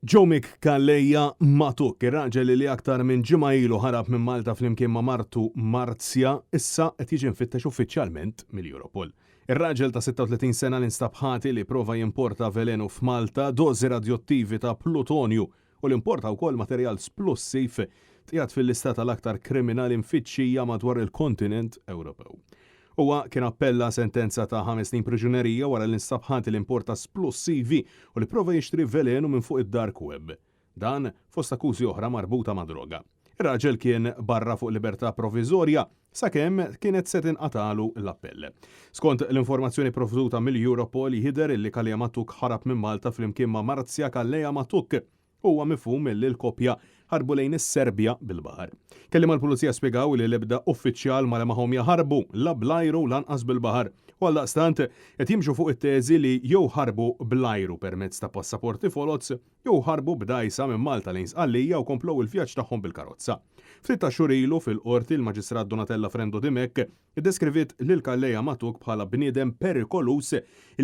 Joe Calleja Matuk, ir-raġel li aktar minn ġimgħa ilu ħarab minn Malta flimkien ma' martu Marzia, issa qed jiġi mfittex uffiċjalment mill-Europol. Ir-raġel ta' 36 sena li nstab ħati li prova jimporta velenu f'Malta, dożi radjottivi ta' plutonju u li importa wkoll materjal splussiv tqiegħed fil-lista tal-aktar kriminali mfittxija madwar il-kontinent Ewropew. Huwa kien appella sentenza ta' 5 snin priġunerija wara li nstab ħati li importa splussivi u li prova jixtri velenu minn fuq id-dark web. Dan fost akkużi oħra marbuta ma' droga. Ir-raġel kien barra fuq libertà provviżorja sakemm kienet se tinqatalu l-appell. Skont l-informazzjoni provduta mill-Europol, jidher li Calleja Matuk ħarab minn Malta flimkien ma' Marzia Calleja Matuk. Huwa mifhum li l-koppja ħarbu lejn is-Serbja bil-baħar. Kelliema l-Pulizija spjegaw li l-ebda uffiċjal ma lemaħhom jaħarbu la bl-ajru lanqas bil-baħar. U għaldaqstant qed jimxu fuq it-teżi li jew ħarbu bl-ajru permezz ta' passaporti foloz jew ħarbu b'dgħajsa minn Malta lejn Sqallija u komplow il-vjaġġ tagħhom bil-karozza. Ftit ta' xhur ilu fil-Qorti l-Maġistrat Donatella Frendo Dimech iddeskriviet lil Calleja Matuk bħala bniedem perikoluż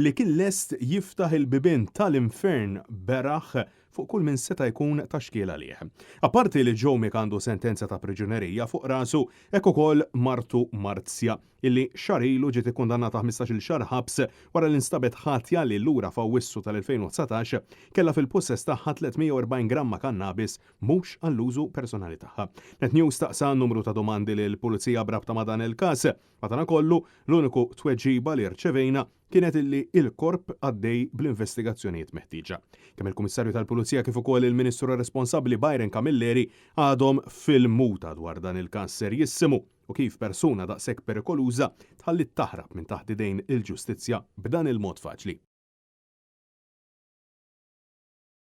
li kien lest jiftaħ il-bibien tal-infern beraħ fuq kull min seta' jkun ta' xkiel għalih. Apparti li Joe Mick għandu sentenza ta' priġunerija fuq rasu, hekk ukoll martu Marzia, illi xahar ilu ġiet ikkundannata 15-il xahar ħabs wara li nstabet ħatja li lura f'Awwissu tal-2019 kellha fil-pussess tagħha 340 gramma kannabis mhux għall-użu personali tagħha. Net News staqsa numru ta' domandi lill-Pulizija b'rabta ma' dan il-każ. Madankollu, l-uniku tweġiba li rċevejna kienet illi il-korp għaddej bl-investigazzjonijiet meħtieġa. Kemm il-Kummissarju tal-Pulizija kif ukoll il-Ministru responsabbli Byron Camilleri għadhom fil-muta dwar dan il-każ serjissimu u kif persuna daqshekk perikoluża tħallit taħrab minn taħt idejn il-ġustizzja b'dan il-mod faċli.